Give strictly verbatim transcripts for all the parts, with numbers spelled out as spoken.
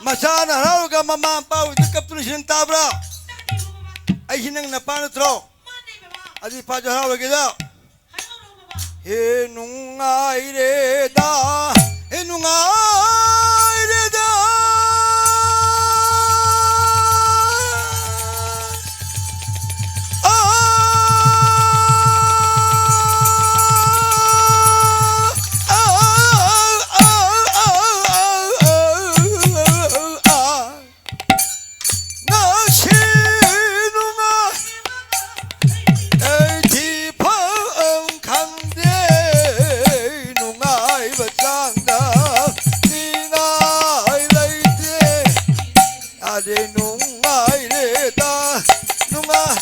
ꯃꯆꯥꯅ ꯍꯔꯥꯎꯔꯒ ꯃꯃꯥ ꯃꯄꯥ ꯑꯣꯏꯗ ꯀꯞꯇꯨꯅ ꯁꯤꯅ ꯇꯥꯕ꯭ꯔꯥ? ꯑꯩꯁꯤ ꯅꯪ ꯅꯄꯥ ꯅꯠꯇ꯭ꯔꯣ? ꯑꯗꯨ ꯏꯄꯥꯁꯨ ꯍꯔꯥꯎꯔꯒꯦꯗ꯫ ꯍꯦ ꯅꯨꯡꯉꯥꯏꯔꯦꯗ, ꯍꯦ ꯅꯨꯡꯉꯥꯏꯔꯦꯗ꯫ ꯉꯁꯤ ꯅꯨꯡꯉꯥꯏ ꯑꯩꯗꯤ ꯐꯪ ꯈꯪꯗꯦ꯫ ꯅꯨꯡꯉꯥꯏꯕ ꯆꯥꯡꯗ ꯅꯤꯡꯉꯥꯏ ꯂꯩꯇꯦ꯫ ꯑꯗꯦ ꯅꯨꯡꯉꯥꯏꯔꯦꯗ ꯅꯨꯡꯉꯥꯏ꯫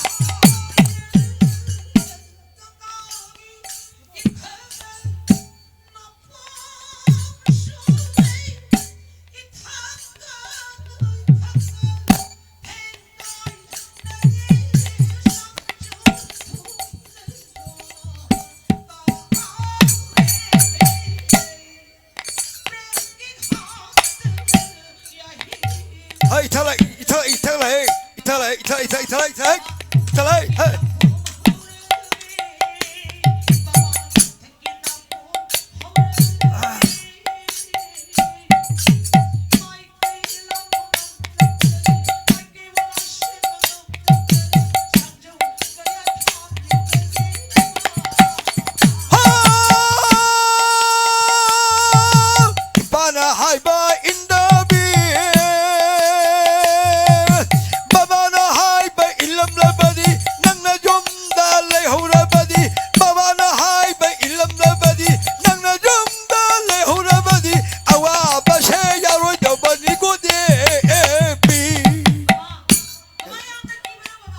ꯍꯩ, ꯏꯊꯛ ꯂꯩ, ꯏꯊꯛ, ꯏꯊꯛ ꯂꯩ, ꯏꯊꯛ ꯂꯩ, ꯏꯊꯛ, ꯏꯊꯛ, ꯏꯊꯛ ꯂꯩ, ꯏꯊꯛ, ꯏꯊꯛ ꯂꯩ, ꯍꯩ꯫ ꯏꯄꯥꯅ ꯍꯥꯏꯕ ꯏꯟꯗꯕꯤ, ꯕꯕꯥꯅ ꯍꯥꯏꯕ ꯏꯜꯂꯝꯂꯕꯗꯤ, ꯅꯪꯅ ꯌꯨꯝꯗ ꯂꯩꯍꯧꯔꯕꯗꯤ, ꯕꯕꯥꯅ ꯍꯥꯏꯕ ꯏꯜꯂꯝꯂꯕꯗꯤ, ꯅꯪꯅ ꯌꯨꯝꯗ ꯂꯩꯍꯧꯔꯕꯗꯤ, ꯑꯋꯥꯕꯁꯦ ꯌꯥꯔꯣꯏꯗꯧꯕꯅꯤꯀꯣ ꯗꯦꯕꯤ꯫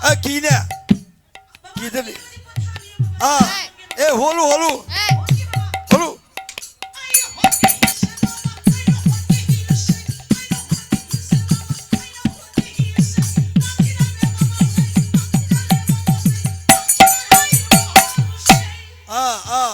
ꯑ, ꯀꯤꯅꯦ꯫ ꯀꯤꯗꯅꯤ꯫ ꯑꯥ꯫ ꯑꯦ, ꯍꯣꯜꯂꯨ, ꯍꯣꯜꯂꯨ꯫ ꯍꯣꯜꯂꯨ꯫ ꯑꯥ, ꯑꯥ꯫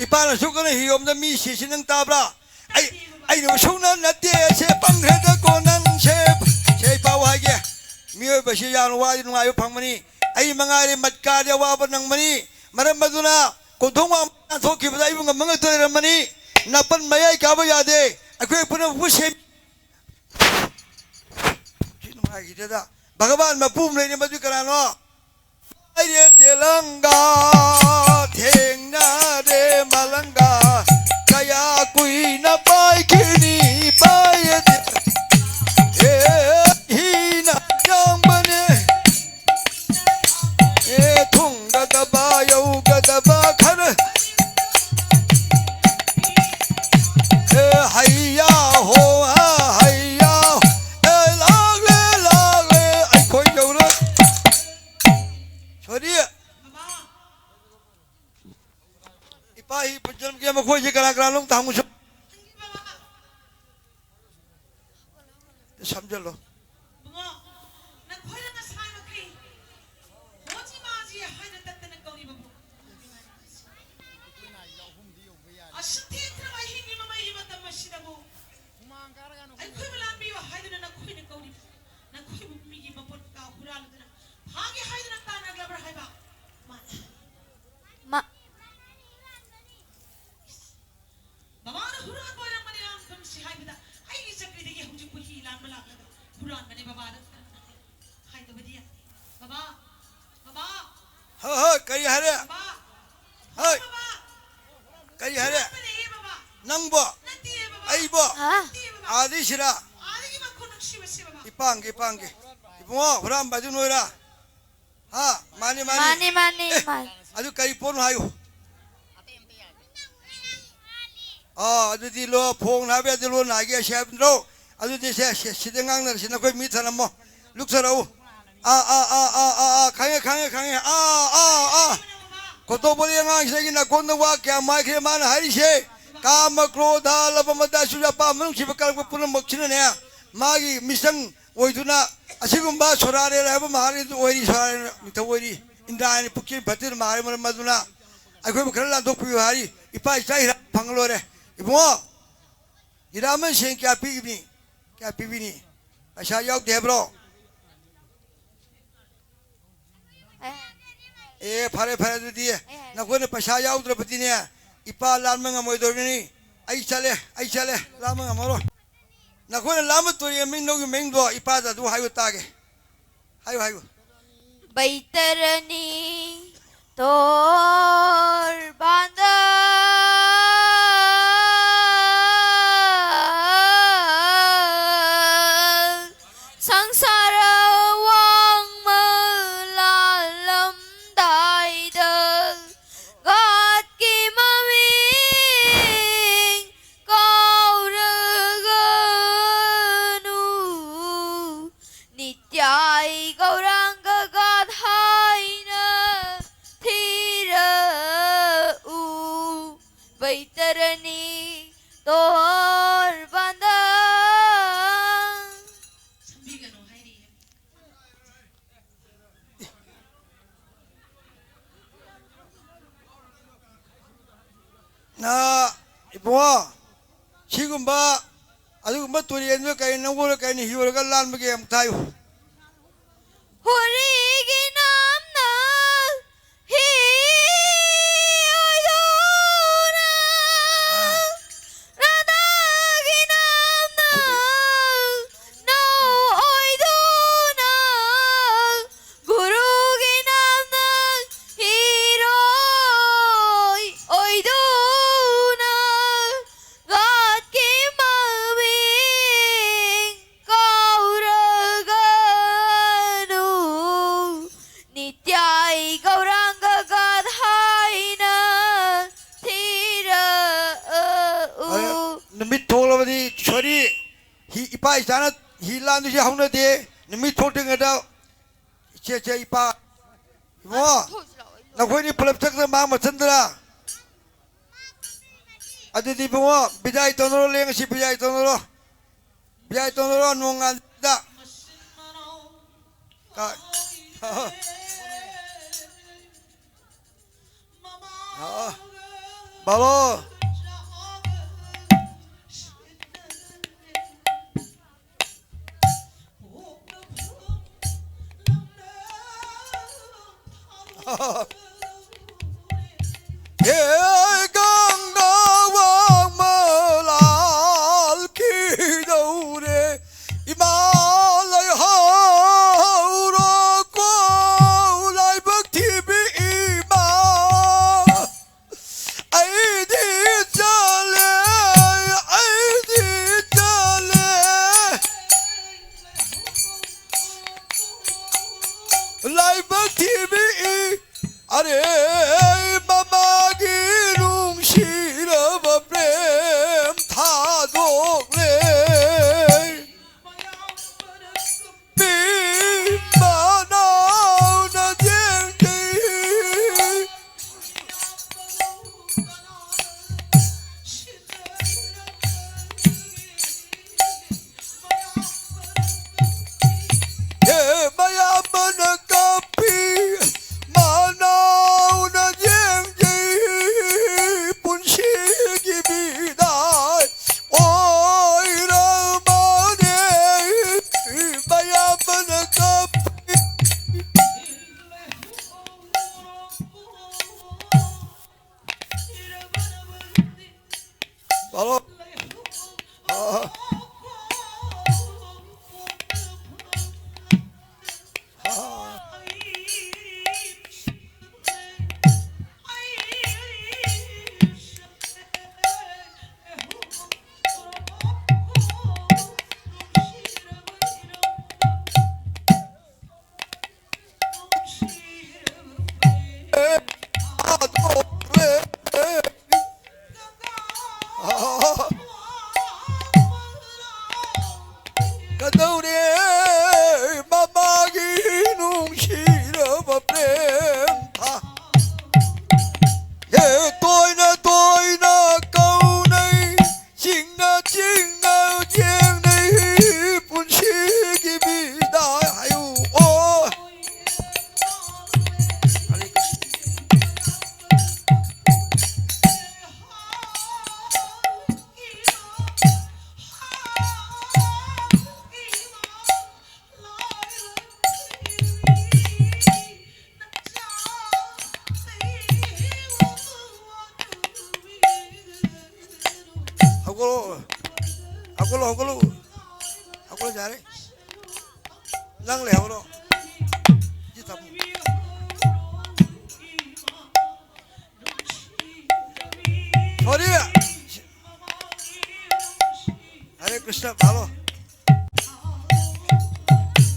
ꯏꯄꯥꯅ ꯁꯨꯛ ꯀꯟꯅ ꯍꯤꯔꯣꯝꯗ ꯃꯤ ꯁꯤꯁꯤ ꯅꯪ ꯇꯥꯕ꯭ꯔꯥ? ꯑꯩ, ꯑꯩꯅ ꯁꯨꯛꯅ ꯅꯠꯇꯦ, ꯁꯦ ꯄꯪꯈ꯭ꯔꯦꯗꯀꯣ ꯅꯪꯁꯦ꯫ ꯁꯦ ꯏꯄꯥꯕꯨ ꯍꯥꯏꯒꯦ, ꯃꯤꯑꯣꯏꯕꯁꯤ ꯌꯥꯝꯅ ꯋꯥꯗꯤ ꯅꯨꯡꯉꯥꯏꯕ ꯐꯪꯕꯅꯤ꯫ ꯑꯩ ꯃꯉꯥꯏꯔꯦ ꯃꯠꯀꯥꯗꯤ ꯑꯋꯥꯕ ꯅꯪꯕꯅꯤ꯫ ꯃꯔꯝ ꯑꯗꯨꯅ ꯀꯣꯟꯊꯣꯡ ꯋꯥꯡꯃ ꯊꯣꯛꯈꯤꯕꯗ ꯑꯩꯕꯨ ꯉꯝꯕ ꯉꯛꯇ ꯂꯩꯔꯝꯕꯅꯤ꯫ ꯅꯥꯄꯟ ꯃꯌꯥꯏ ꯀꯥꯕ ꯌꯥꯗꯦ꯫ ꯑꯩꯈꯣꯏ ꯄꯨꯝꯅꯃꯛꯄꯨ ꯁꯦꯝ-, ꯁꯤ ꯅꯨꯡꯉꯥꯏꯈꯤꯗꯦꯗ꯫ ꯚꯒꯕꯥꯟ ꯃꯄꯨ ꯑꯃ ꯂꯩꯔꯦ, ꯃꯗꯨ ꯀꯅꯥꯅꯣ? ꯄꯥꯏꯔꯦ ꯇꯦꯂꯪꯒꯥ, ꯊꯦꯡꯅꯔꯦ ꯃꯂꯪꯒꯥ, ꯀꯌꯥ ꯀꯨꯏꯅ ꯄꯥꯏꯈꯤꯅꯤ? ꯄꯥꯏꯔꯦ ꯇꯦ-, ꯑꯦ, ꯍꯤꯅ ꯌꯥꯡꯕꯅꯦ꯫ ꯑꯦ, ꯊꯨꯡꯒꯗꯕ ꯌꯧꯒꯗꯕ ꯈꯔ꯫ ꯑꯦ, ꯍꯩꯌꯥ ꯍꯣ ꯍꯥ, ꯍꯩꯌꯥ꯫ ꯑꯦ, ꯂꯥꯛꯂꯦ, ꯂꯥꯛꯂꯦ, ꯑꯩꯈꯣꯏ ꯌꯧꯔꯦ꯫ ꯁꯣꯔꯤ꯫ ꯏꯄꯥ ꯍꯤ ꯄꯨꯟꯁꯤꯟꯒꯦ, ꯃꯈꯣꯏꯁꯦ ꯀꯅꯥ ꯀꯅꯥꯅꯣ ꯑꯝꯇ ꯍꯪꯉꯨꯁꯨ꯫ ꯁꯝꯖꯜꯂꯣ꯫ ꯏꯕꯨꯡꯉꯣ, ꯅꯈꯣꯏꯅ ꯉꯁꯥꯏ ꯃꯈꯩ ꯍꯣꯖꯤ ꯃꯥꯖꯤ ꯍꯥꯏꯅ ꯇꯠꯇꯅ ꯀꯧꯔꯤꯕꯕꯨ, ꯑꯁꯨꯛ ꯊꯦꯡꯈ꯭ꯔꯕ ꯑꯍꯤꯡꯒꯤ ꯃꯃꯩꯒꯤ ꯃꯇꯝ ꯑꯁꯤꯗꯕꯨ ꯑꯩꯈꯣꯏꯕꯨ ꯂꯥꯟꯕꯤꯌꯨ ꯍꯥꯏꯗꯨꯅ ꯅꯈꯣꯏꯅ ꯀꯧꯔꯤꯕ, ꯅꯈꯣꯏꯕꯨ ꯃꯤꯒꯤ ꯃꯄꯣꯠ ꯀꯥ ꯍꯨꯔꯥꯜꯂꯗꯨꯅ ꯐꯥꯒꯦ ꯍꯥꯏꯗꯨꯅ ꯇꯥꯟꯅꯔꯛꯂꯕ꯭ꯔꯥ ꯍꯥꯏꯕ? ꯃꯥꯅ ꯍꯥꯏ꯫ ꯃꯥ- ꯕꯕꯥꯅ ꯍꯨꯔꯥꯟꯕ ꯑꯣꯏꯔꯝꯕꯅꯤ ꯂꯥꯟꯐꯝꯁꯤ ꯍꯥꯏꯕꯗ ꯑꯩꯒꯤ ꯆꯀ꯭ꯔꯤꯗꯒꯤ ꯍꯧꯖꯤꯛ ꯀꯨꯀꯤ ꯂꯥꯟꯕ ꯂꯥꯛꯂꯒ ꯍꯨꯔꯥꯟꯕꯅꯦ ꯕꯕꯥꯗ ꯍꯥꯏꯗꯕꯗꯤ ꯌꯥꯗꯦ꯫ ꯕꯕꯥ, ꯕꯕꯥ, ꯍꯣꯏ, ꯍꯣꯏ, ꯀꯔꯤ ꯍꯥꯏꯔꯦ? ꯕꯕꯥ, ꯍꯣꯏ꯫ ꯕꯕꯥ, ꯀꯔꯤ ꯍꯥꯏꯔꯦ? ꯍꯨꯔꯥꯟꯕꯅꯦ ꯕꯕꯥ꯫ ꯅꯪꯕꯣ? ꯅꯠꯇꯦ ꯕꯕꯥ꯫ ꯑꯩꯕꯣ? ꯍꯥ? ꯅꯠꯇꯦ ꯕꯕꯥ꯫ ꯑꯥꯗꯩ ꯁꯤꯔꯥ? ꯑꯥꯗꯒꯤ ꯃꯈꯣꯟ ꯅꯨꯡꯁꯤꯕꯁꯦ ꯕꯕꯥ꯫ ꯏꯄꯥꯡꯒꯦ, ꯏꯄꯥꯡꯒꯦ꯫ ꯏꯕꯨꯡꯉꯣ, ꯍꯨꯔꯥꯟꯕ ꯑꯗꯨ ꯅꯣꯏꯔꯥ? ꯍꯥ? ꯃꯥꯅꯤ, ꯃꯥꯅꯤ꯫ ꯃꯥꯅꯤ, ꯃꯥꯅꯤ, ꯑꯦ, ꯃꯥꯅꯤ꯫ ꯑꯗꯨ ꯀꯔꯤ ꯄꯣꯠꯅꯣ ꯍꯥꯏꯌꯨ꯫ ꯑꯥ, ꯑꯗꯨꯗꯤ ꯂꯣ, ꯐꯣꯡꯅ ꯍꯥꯏꯕ ꯌꯥꯗꯦ, ꯂꯣ ꯅꯥꯒꯦ ꯍꯥꯏꯁꯦ ꯍꯥꯏꯕ ꯅꯠꯇ꯭ꯔꯣ? ꯑꯗꯨꯗꯤ ꯁꯦ, ꯁꯦ, ꯁꯤꯗ ꯉꯥꯡꯅꯔꯁꯤ, ꯅꯈꯣꯏ ꯃꯤ ꯊꯅꯝꯃꯣ꯫ ꯂꯨꯛꯊꯔꯛꯎ꯫ ꯑꯥ, ꯑꯥ, ꯑꯥ, ꯑꯥ, ꯑꯥ, ꯑꯥ, ꯈꯪꯉꯦ, ꯈꯪꯉꯦ, ꯈꯪꯉꯦ꯫ ꯑꯥ, ꯑꯥ, ꯑꯥ꯫ ꯀꯣꯇꯣꯕꯣꯂꯤ ꯑꯉꯥꯡꯁꯤꯗꯒꯤ ꯅꯥꯀꯣꯡꯗ ꯋꯥ ꯀꯌꯥ ꯃꯥꯏꯈ꯭ꯔꯦ ꯃꯥꯅ ꯍꯥꯏꯔꯤꯁꯦ꯫ ꯀꯥꯃ, ꯀ꯭ꯔꯣꯙ, ꯂꯣꯚ, ꯃꯗ, ꯑꯁꯨ, ꯑꯄꯥꯝꯕ ꯅꯨꯡꯁꯤꯕ ꯀꯜꯂꯛꯄ ꯄꯨꯝꯅꯃꯛꯁꯤꯅꯅꯦ, ꯃꯥꯒꯤ ꯃꯤꯆꯪ ꯑꯣꯏꯗꯨꯅ ꯑꯁꯤꯒꯨꯝꯕ ꯁꯣꯔꯥꯔꯦꯜ ꯍꯥꯏꯕ ꯃꯍꯥꯔꯤꯗꯨ ꯑꯣꯏꯔꯤ, ꯁꯣꯔꯥꯔꯦꯜ ꯅꯤꯡꯊꯧ ꯑꯣꯏꯔꯤ, ꯏꯟꯗ꯭ꯔꯥꯅꯤ ꯄꯨꯛꯆꯦꯜ ꯐꯠꯇꯦꯅ ꯃꯍꯥꯔꯤ꯫ ꯃꯔꯝ ꯑꯗꯨꯅ ꯑꯩꯈꯣꯏꯕꯨ ꯈꯔ ꯂꯥꯟꯊꯣꯛꯄꯤꯌꯨ ꯍꯥꯏꯔꯤ꯫ ꯏꯄꯥ ꯏꯆꯥ ꯍꯤꯔꯥ ꯐꯪꯉ ꯂꯣꯏꯔꯦ꯫ ꯏꯕꯨꯡꯉꯣ, ꯍꯤꯔꯥ ꯑꯃ ꯁꯦꯟ ꯀꯌꯥ ꯄꯤꯕꯅꯤ? ꯀꯌꯥ ꯄꯤꯕꯤꯅꯤ? ꯄꯩꯁꯥ ꯌꯥꯎꯗꯦ ꯍꯥꯏꯕ꯭ꯔꯣ? ꯑꯦ, ꯐꯔꯦ, ꯐꯔꯦ, ꯑꯗꯨꯗꯤ ꯅꯈꯣꯏꯅ ꯄꯩꯁꯥ ꯌꯥꯎꯗ꯭ꯔꯕꯗꯤꯅꯦ, ꯏꯄꯥ ꯂꯥꯟꯕ ꯉꯝꯃꯣꯏꯗꯧꯔꯤꯕꯅꯤ꯫ ꯑꯩ ꯆꯠꯂꯦ, ꯑꯩ ꯆꯠꯂꯦ, ꯂꯥꯟꯕ ꯉꯝꯃꯔꯣꯏ꯫ ꯅꯈꯣꯏꯅ ꯂꯥꯟꯕ ꯇꯨꯔꯦꯜ ꯃꯤꯡꯗꯧꯒꯤ ꯃꯤꯡꯗꯣ ꯏꯄꯥꯗ ꯑꯗꯨ ꯍꯥꯏꯌꯨ ꯇꯥꯒꯦ꯫ ꯍꯥꯏꯌꯨ, ꯍꯥꯏꯌꯨ꯫ बैतरणी तोर बांधल संसार वांगमल लालम दाइदल गात की ममिंग कौरगनु नित्याय गौरांग गाधाइन थिरउ बैतरणी तोर बंदन। ꯅ, ꯏꯕꯨꯡꯉꯣ, ꯁꯤꯒꯨꯝꯕ, ꯑꯗꯨꯒꯨꯝꯕ ꯇꯨꯔꯦꯟꯗꯨ ꯀꯔꯤ ꯅꯪꯉꯣꯟꯗ ꯀꯔꯤ ꯍꯤꯔꯨꯔꯒ ꯂꯥꯟꯕꯒꯦ ꯑꯃꯨꯛꯇ ꯍꯥꯏꯌꯨ꯫ ꯍꯣꯔꯤꯒꯤ ꯅꯥꯝꯅ ꯍꯤ ꯑꯣꯏꯗꯨꯅ, ꯔꯥꯙꯥꯒꯤ ꯅꯥꯝꯅ ꯅꯧ ꯑꯣꯏꯗꯨꯅ, ꯒꯨꯔꯨꯒꯤ ꯅꯥꯝꯅ ꯍꯤꯔꯣꯏ ꯑꯣꯏꯗꯨꯅ, ꯒꯥꯠꯀꯤ ꯃꯃꯤꯡ ꯀꯧꯔꯒꯅꯨ, ꯅꯤꯇ꯭ꯌꯥꯏ ꯒꯧꯔꯥꯡꯒ ꯒꯥꯠ ꯍꯥꯏꯅ ꯊꯤꯔꯛꯎ꯫ ꯑ, ꯅꯨꯃꯤꯠ ꯊꯣꯛꯂꯕꯗꯤ, ꯁꯣꯔꯤ, ꯍꯤ, ꯏꯄꯥ ꯏꯆꯥꯅ ꯍꯤ ꯂꯥꯟꯗꯣꯏꯁꯦ ꯍꯧꯅꯗꯦ꯫ ꯅꯨꯃꯤꯠ ꯊꯣꯛꯇ꯭ꯔꯤꯉꯩꯗ ꯏꯆꯦ, ꯏꯆꯦ, ꯏꯄꯥ, ꯏꯕꯨꯡꯉꯣ, ꯅꯈꯣꯏꯅꯤ ꯄꯨꯂꯞ ꯆꯠꯈ꯭ꯔ ꯃꯥ ꯃꯊꯟꯗꯔꯥ? ꯑꯗꯨꯗꯤ ꯏꯕꯨꯡꯉꯣ, ꯕꯤꯗꯥꯏ ꯇꯧꯅꯔꯣ, ꯂꯦꯡꯉꯁꯤ, ꯕꯤꯗꯥꯏ ꯇꯧꯅꯔꯣ꯫ ꯕꯤꯗꯥꯏ ꯇꯧꯅꯔꯣ, ꯅꯣꯡꯉꯥꯟꯗ꯫ ꯀ-, ꯑ, ꯍꯜꯂꯣ꯫ ꯍꯦ ꯒꯪꯒꯥ ꯋꯥꯡꯃ ꯂꯥꯜꯈꯤꯗꯧꯔꯦ, ꯏꯃꯥ ꯂꯩꯍꯧꯔꯣꯀꯣ, ꯂꯥꯏꯕꯛ ꯊꯤꯕꯤ ꯏꯃꯥ꯫ ꯑꯩꯗꯤ ꯆꯠꯂꯦ, ꯑꯩꯗꯤ ꯆꯠꯂꯦ꯫ ꯂꯥꯏꯕꯛ ꯊꯤꯕꯤ, ꯑꯔꯦ, ꯃꯃꯥꯒꯤ ꯅꯨꯡꯁꯤꯔꯕ ꯄ꯭ꯔꯦꯝ ꯊꯥꯗꯣꯛꯂꯦ꯫ ꯃꯤ ꯃꯅꯥꯎꯅ ꯌꯦꯡꯗꯦ꯫ ꯍꯦ ꯃꯌꯥꯝꯕꯅ ꯀꯞꯄꯤ, ꯃꯅꯥꯎꯅ ꯌꯦꯡꯗꯦ, ꯄꯨꯟꯁꯤꯒꯤ ꯃꯤꯗꯥꯏ ꯑꯣꯏꯔꯕꯅꯦ꯫ ꯃꯌꯥꯝꯕꯅ ꯀꯞꯄꯤ꯫ ꯍꯜꯂꯣ꯫ ꯑꯥ꯫ ꯑꯥ꯫ ꯀꯗꯧꯔꯦ ꯃꯃꯥꯒꯤ ꯅꯨꯡꯁꯤꯔꯕ ꯄ꯭ꯔꯦꯝ ꯊꯥ꯫ ꯍꯦ ꯇꯣꯏꯅ ꯇꯣꯏꯅ ꯀꯧꯅꯩ, ꯆꯤꯡꯅ ꯆꯤꯡꯅ ꯌꯦꯡꯅꯩ, ꯄꯨꯟꯁꯤꯒꯤ ꯃꯤꯗꯥꯏ ꯍꯥꯏꯌꯨ꯫ ꯑꯣ꯫ ꯍꯧꯒꯠꯂꯣ, ꯍꯧꯒꯠꯂꯣ, ꯍꯧꯒꯠꯂꯣ꯫ ꯍꯧꯒꯠꯂꯣ, ꯌꯥꯔꯦ꯫ ꯅꯪ ꯂꯩꯍꯧꯔꯣ꯫ ꯁꯤ ꯊꯝꯃꯨ꯫ ꯁꯣꯔꯤ꯫ ꯍꯔꯦ ꯀ꯭ꯔꯤꯁꯅ, ꯐꯥꯂꯣ꯫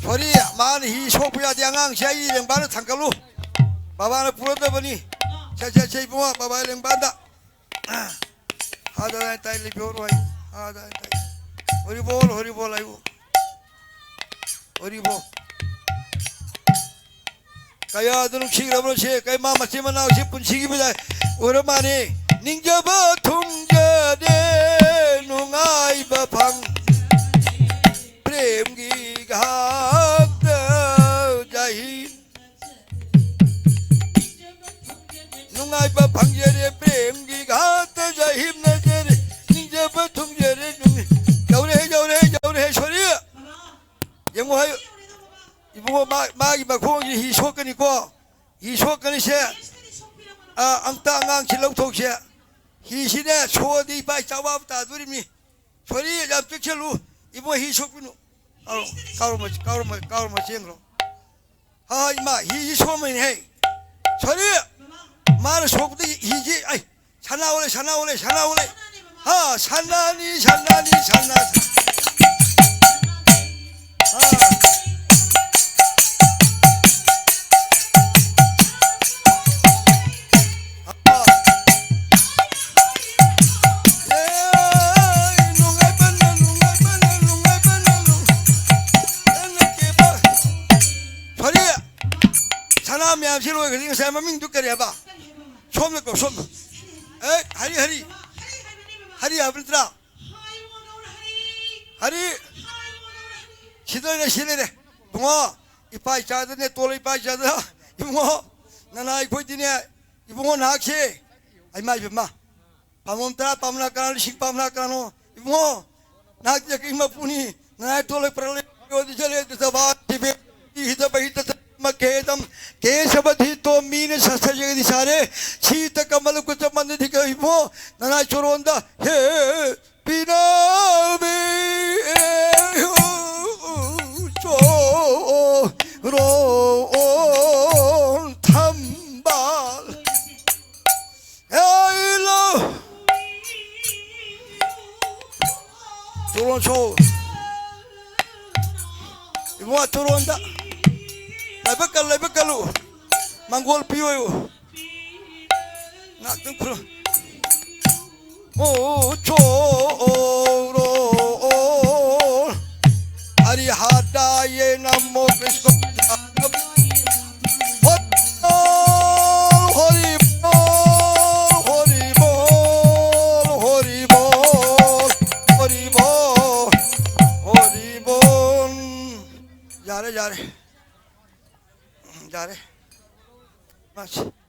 ꯁꯣꯔꯤ, ꯃꯥꯅ ꯍꯤ ꯁꯣꯛꯄ ꯌꯥꯗꯦ, ꯑꯉꯥꯡꯁꯦ ꯑꯩ ꯂꯦꯡꯕꯥꯟꯗ ꯊꯥꯡꯒꯠꯂꯨ꯫ ꯕꯕꯥꯅ ꯄꯨꯔꯗꯕꯅꯤ꯫ ꯁꯦ, ꯁꯦ, ꯁꯦ, ꯏꯕꯨꯡꯉꯣ, ꯕꯕꯥ ꯂꯦꯡꯕꯥꯟꯗ꯫ ꯍꯥꯗ ꯂꯥꯏ ꯇꯥꯏ ꯂꯤꯕꯤꯌꯣ ꯔꯣꯏ꯫ ꯍꯥꯗ ꯂꯥꯏ ꯇꯥꯏ꯫ ꯍꯣꯔꯤꯕꯣꯜ, ꯍꯣꯔꯤꯕꯣꯜ ꯍꯥꯏꯌꯨ꯫ ꯍꯣꯔꯤꯕꯣꯜ꯫ ꯀꯌꯥꯗ ꯅꯨꯡꯁꯤꯈ꯭ꯔꯕꯅꯣ ꯁꯦ, ꯀꯩ ꯃꯥ ꯃꯆꯤꯟ ꯃꯅꯥꯎꯁꯤ ꯄꯨꯟꯁꯤꯒꯤ ꯃꯤꯗꯥꯏ ꯑꯣꯏꯔ ꯃꯥꯅꯤ꯫ ꯅꯤꯡꯖꯕ ꯊꯨꯡꯖꯗꯦ, ꯅꯨꯡꯉꯥꯏꯕ ꯐꯪ꯫ ꯄ꯭ꯔꯦꯝꯒꯤ ꯘꯥꯠꯇ ꯖꯍꯤꯝ꯫ ꯅꯨꯡꯉꯥꯏꯕ ꯐꯪꯖꯔꯦ, ꯄ꯭ꯔꯦꯝꯒꯤ ꯘꯥꯠꯇ ꯖꯍꯤꯝꯅꯖꯔꯦ꯫ ꯅꯤꯡꯖꯕ ꯊꯨꯡꯖꯔꯦ, ꯅꯨꯡ-, ꯌꯧꯔꯦ, ꯌꯧꯔꯦ, ꯌꯧꯔꯦ, ꯁꯣꯔꯤ꯫ ꯌꯦꯡꯉꯨ ꯍꯥꯏ꯫ ꯏꯕꯨꯡꯉꯣ, ꯃꯥ-, ꯃꯥꯒꯤ ꯃꯈꯣꯡꯁꯤ ꯍꯤ ꯁꯣꯛꯀꯅꯤꯀꯣ꯫ ꯍꯤ ꯁꯣꯛꯀꯅꯤꯁꯦ꯫ ꯑ, ꯑꯝꯇ ꯑꯉꯥꯡꯁꯤ ꯂꯧꯊꯣꯛꯁꯦ꯫ ꯍꯤꯁꯤꯅꯦ ꯁꯣꯛꯑꯗꯤ ꯏꯄꯥ ꯏꯆꯥ ꯋꯥꯕ ꯇꯥꯗꯣꯔꯤꯕꯅꯤ꯫ ꯁꯣꯔꯤ, ꯌꯥꯝ ꯆꯦꯛꯁꯤꯜꯂꯨ꯫ ꯏꯕꯨꯡꯉꯣ, ꯍꯤ ꯁꯣꯛꯄꯤꯅꯨ꯫ ꯀꯥꯎꯔꯣ, ꯀꯥꯎꯔꯣ, ꯀꯥꯎꯔꯣ, ꯀꯥꯎꯔꯣ, ꯆꯦꯟꯈ꯭ꯔꯣ꯫ ꯍꯥ, ꯏꯃꯥ, ꯍꯤꯁꯤ ꯁꯣꯛꯑꯝꯃꯅꯤꯍꯦ꯫ ꯁꯣꯔꯤ, ꯃꯥꯅ ꯁꯣꯛꯄꯗꯒꯤ ꯍꯤꯁꯤ, ꯑꯩ, ꯁꯅꯥ ꯑꯣꯜꯂꯦ, ꯁꯅꯥ ꯑꯣꯜꯂꯦ, ꯁꯅꯥ ꯑꯣꯜꯂꯦ꯫ ꯍꯥ, ꯁꯅꯥꯅꯤ, ꯁꯅꯥꯅꯤ, ꯁꯅꯥ꯫ ꯍꯥ꯫ ꯍꯥ꯫ ꯑꯦ, ꯅꯨꯡꯉꯥꯏꯕꯅ, ꯅꯨꯡꯉꯥꯏꯕꯅ, ꯅꯨꯡꯉꯥꯏꯕꯅ, ꯅꯨꯡꯉꯥꯏꯕꯅ ꯀꯦꯕ꯫ ꯁꯣꯔꯤ, ꯁꯅꯥ ꯃꯌꯥꯝꯁꯤ ꯂꯣꯏꯈ꯭ꯔꯗꯤ ꯉꯁꯥꯏ ꯃꯃꯤꯡꯗꯨ ꯀꯔꯤ ꯍꯥꯏꯕ? ꯁꯣꯝꯗ ꯀꯣ, ꯁꯣꯝꯗ꯫ ꯑꯦ, ꯍꯔꯤ, ꯍꯔꯤ꯫ ꯍꯔꯤ ꯍꯥꯏꯕ ꯅꯠꯇ꯭ꯔꯥ? ꯍꯔꯤ꯫ ꯁꯤꯗ ꯂꯩꯔꯦ, ꯁꯤ ꯂꯩꯔꯦ꯫ ꯏꯕꯨꯡꯉꯣ, ꯏꯄꯥ ꯏꯆꯥꯗꯅꯦ, ꯇꯣꯜꯂ ꯏꯄꯥ ꯏꯆꯥꯗ꯫ ꯏꯕꯨꯡꯉꯣ, ꯅꯅꯥ ꯑꯩꯈꯣꯏꯗꯤꯅꯦ, ꯏꯕꯨꯡꯉꯣ ꯅꯍꯥꯛꯁꯦ꯫ ꯑꯩ ꯃꯥꯏ ꯄꯦꯝꯃ꯫ ꯄꯥꯝꯕꯣꯝ ꯇꯔꯥ ꯄꯥꯝꯅ ꯀꯅꯥꯅꯣ, ꯂꯤꯁꯤꯡ ꯄꯥꯝꯅ ꯀꯅꯥꯅꯣ? ꯏꯕꯨꯡꯉꯣ, ꯅꯍꯥꯛ ꯖꯒꯤ ꯃꯄꯨꯅꯤ, ꯅꯅꯥꯏ ꯇꯣꯂꯣꯏ ꯄꯔꯂꯣꯏ ꯌꯣꯗꯤ ꯖꯂꯦ ꯗꯕꯥ ꯇꯤꯕꯦ ꯍꯤꯗ ꯕꯍꯤꯗ ꯃꯀꯦꯗꯝ ꯀꯦꯁꯕ ꯙꯤꯇꯣ ꯃꯤꯅ ꯁꯁ ꯖꯒꯗꯤ ꯁꯥꯔꯦ ꯁꯤꯇ ꯀꯃꯜ ꯀꯨꯆ ꯃꯟꯗ ꯙꯤꯀ ꯏꯕꯨꯡꯉꯣ, ꯅꯅꯥꯏ ꯆꯣꯔꯣꯟꯗ ꯍꯦ ꯅꯕꯤ ꯆꯣꯔꯣꯟ ꯊꯝꯕꯥꯜ꯫ ꯍꯦ ꯏꯂꯣ꯫ ꯆꯣꯔꯣꯟ ꯁꯣ꯫ ꯏꯕꯨꯡꯉꯣ ꯆꯣꯔꯣꯟꯗ꯫ ꯂꯥꯏꯕꯛ ꯀꯜꯂꯨ, ꯂꯥꯏꯕꯛ ꯀꯜꯂꯨ꯫ ꯃꯪꯒꯣꯜ ꯄꯤꯌꯨ꯫ ꯉꯥꯛꯇꯪ ꯈꯨꯔꯨꯝ꯫ ꯑꯣ ꯆꯣꯔꯣꯟ꯫ ꯍꯔꯤ ꯍꯥꯗꯥꯌꯦ ꯅꯃꯣ ꯀ꯭ꯔꯤꯁꯅ꯫ ꯍꯔꯤ ꯕꯣꯜ, ꯍꯔꯤ ꯕꯣꯜ, ꯍꯔꯤ ꯕꯣꯜ, ꯍꯔꯤ ꯕꯣꯜ, ꯍꯔꯤ ꯕꯣꯜ꯫ ꯌꯥꯔꯦ, ꯌꯥꯔꯦ꯫ ꯌꯥꯔꯦ꯫ ꯃꯥꯁꯤ꯫